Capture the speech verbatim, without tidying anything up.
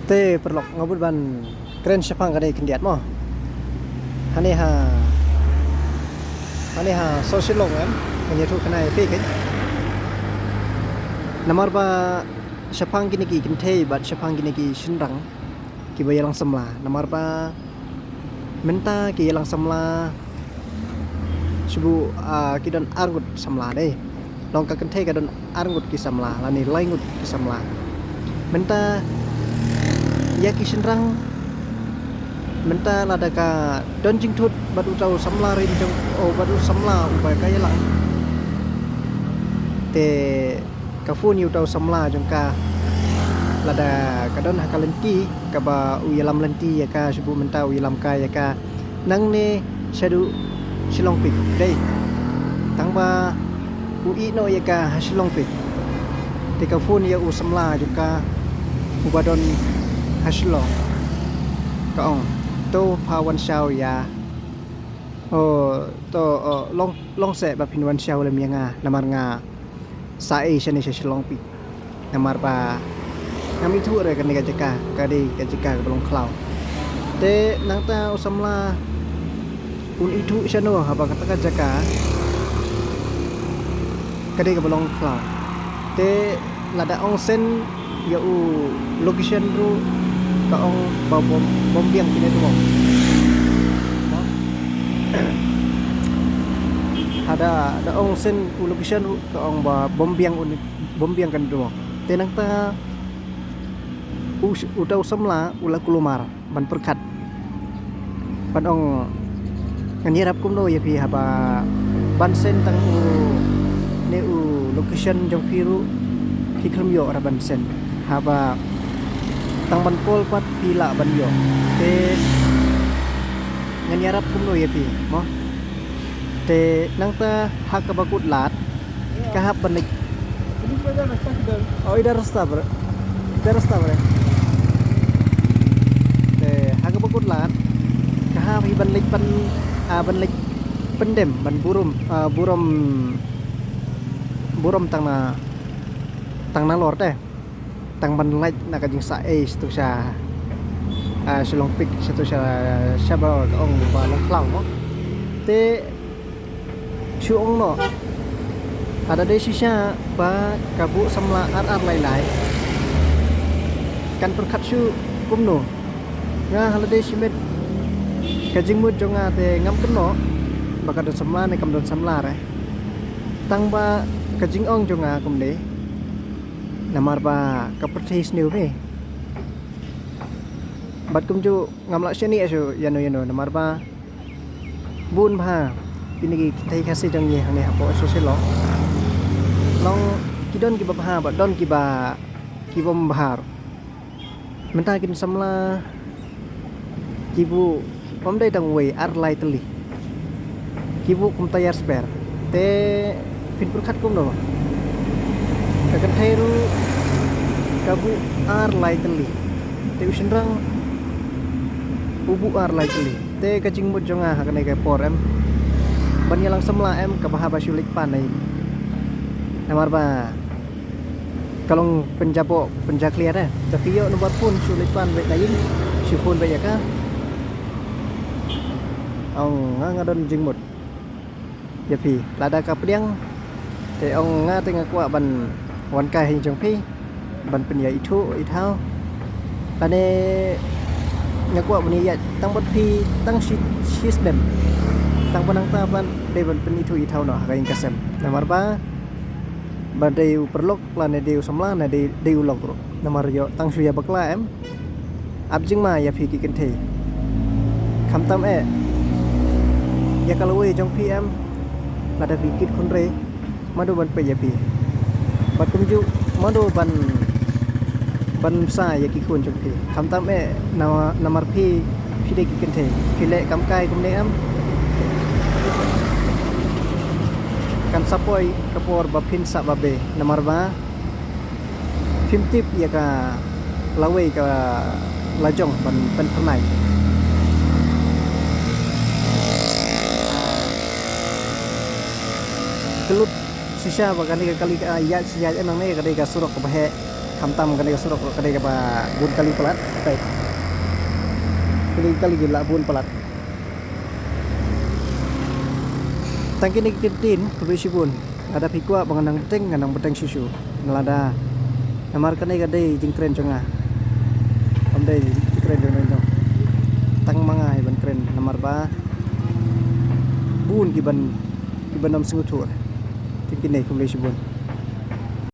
Te paralok, nga bud ban kren shaphang kane khyndiat mo. Hane ha, hane ha Sohshillong em, ngan ïathuh khana ïa phi keiñ. Namar ba shaphang kine ki kynthei bad shaphang kine ki shynrang kiba ïalang samla. Namar ba mynta ki ïalang samla, shu buh, ah, ki don arngut samla de. Long ka kynthei ka don arngut ki samla, lane laingut ki samla. Mynta ïa ki shynrang, mynta lada ka don jingthut bad uta u samla rim jong, oh, bad u samla uba ka ïalang, te ka phone ïa uta u samla jong ka, lada ka don ha ka lynti kaba u ïalam lynti ïa ka, shu buh mynta u ïalam kai ïa ka nangne shaduh Shillong Peak dei. Tang ba u ïeh noh ïa ka ha Shillong Peak, te ka phone ïa u samla jong ka uba don ha Shillong, ka ong, "To pha wan shaw ïa, oh, to, oh, long, long seh ba phin wan shaw lem ïa nga, namar nga sa ei shane sha Shillong Peak. Namar ba ngam ithuh re kane ka jaka, ka dei ka jaka kaba long khlaw." Te nangta u samla un ithuh shano haba kata ka jaka ka dei kaba long khlaw. Te lada ong send ïa u location ruh ka ong ba bym, bym biang ki network. Haba da ong send u location ruh ka ong ba bym biang u, bym biang ka network. Te nangta u, uta u samla u la kulmar ban pyrkhat, ban ong, "Ngan ïarap kumno ïa phi haba ban send tang u, ne u location jong phi ruh phi khlem ïoh re ban send, haba tang ban call pat phi lah ban ïoh. Te ngan ïarap kumno ïa phi mo?" Te nangta ha kaba kut lad ka hap ban leit. Oh, idhar rasta bre. Idhar rasta bre. Te ha kaba kut lad ka hap hi ban leit pan, ah, ban leit pyndem, ban burom, ah, burom, burom tang na, tang na lor te. Tang ban leit na ka jingsah ei shatu sha, ah, Shillong Peak, shatu sha, sha ba ka ong ba long khlaw mo. Te shu ong noh, lada dei shisha ba ka buh samla ar ar lai lai, kan pyrkhat shuh kumno? Nga ha lade shimet ka jingmut jong nga te ngam kynnoh ba ka don samla ne kam don samla re. Tang ba ka jingong jong nga kumne, namar ba ka pyrthei sniew me. Bad kumjuh ngam lah shaniah shuh ïano ïano, namar ba bun bha kine ki kynthei Khasi jong ngi hangne hapoh Sohshillong. Long ki don kiba bha bad don kiba, ki bym bha ruh. Mynta kin samla ki buh bym dei tang wei, ar lai tylli. Ki buh kum tyre spare. Te phin pyrkhat kumno? Ka kynthei ruh ka buh ar lai tylli. Te u shynrang u buh ar lai tylli. Te ka jingmut jong nga ha kane ka por em, ban ïalang samla em, kaba haba shu leit pan ei. Namar ba ka long pynjaboh pynjakhlia te. Te phi ïoh number phone shu leit pan beit na ïing, shu phone beit ïa ka. Ong nga, nga don jingmut ïa phi. Lada ka pdiang te ong nga te nga kwah ban wan kai ha ïing jong phi ban pynïaid ithuh ithaw. Lane nga kwah ban ïaid tang bad phi tang shi, shi snem. Tang ba nangta ban dei ban pynithuh ithaw noh ha ka ïing ka sem. Namar ba ba dei u paralok lane dei u samla ne dei, dei u lok ruh. Namar ïoh tang shu ïa bakla em. Ap jingma ïa phi ki kynthei. Khamtam eh ïa ka lawei jong phi em. Lada phi kit khun re, mano ban peit ïa phi? Bad kumjuh mano ban, ban bsa ïa ki khun jong phi? Khamtam eh na, namar phi, phi dei ki kynthei. Phi leh kam kai kumne em? Kan sa poi ka por ba phin sah babe, namar ba phim tip ïa ka lawei ka la jong ban pynphyrnai. Ka lut shisha ba kane ka kali ka ïaid shi ïaid, em, nangne ka dei ka surok kaba heh. Khamtam kane ka surok ka dei kaba bun kali palat. Kane ka kali ki la bun palat. Tang kine ki ktien khublei shibun. Lada phi kwah ba ngan nang bteng, ngan nang bteng shuh shuh. Lada namar kane ka dei jingkren jong nga. Kam dei jingkren jong nga. Tang ma nga hi ban kren namar ba bun ki ban, ki ban ym sngewthuh. Tang kine khublei shibun.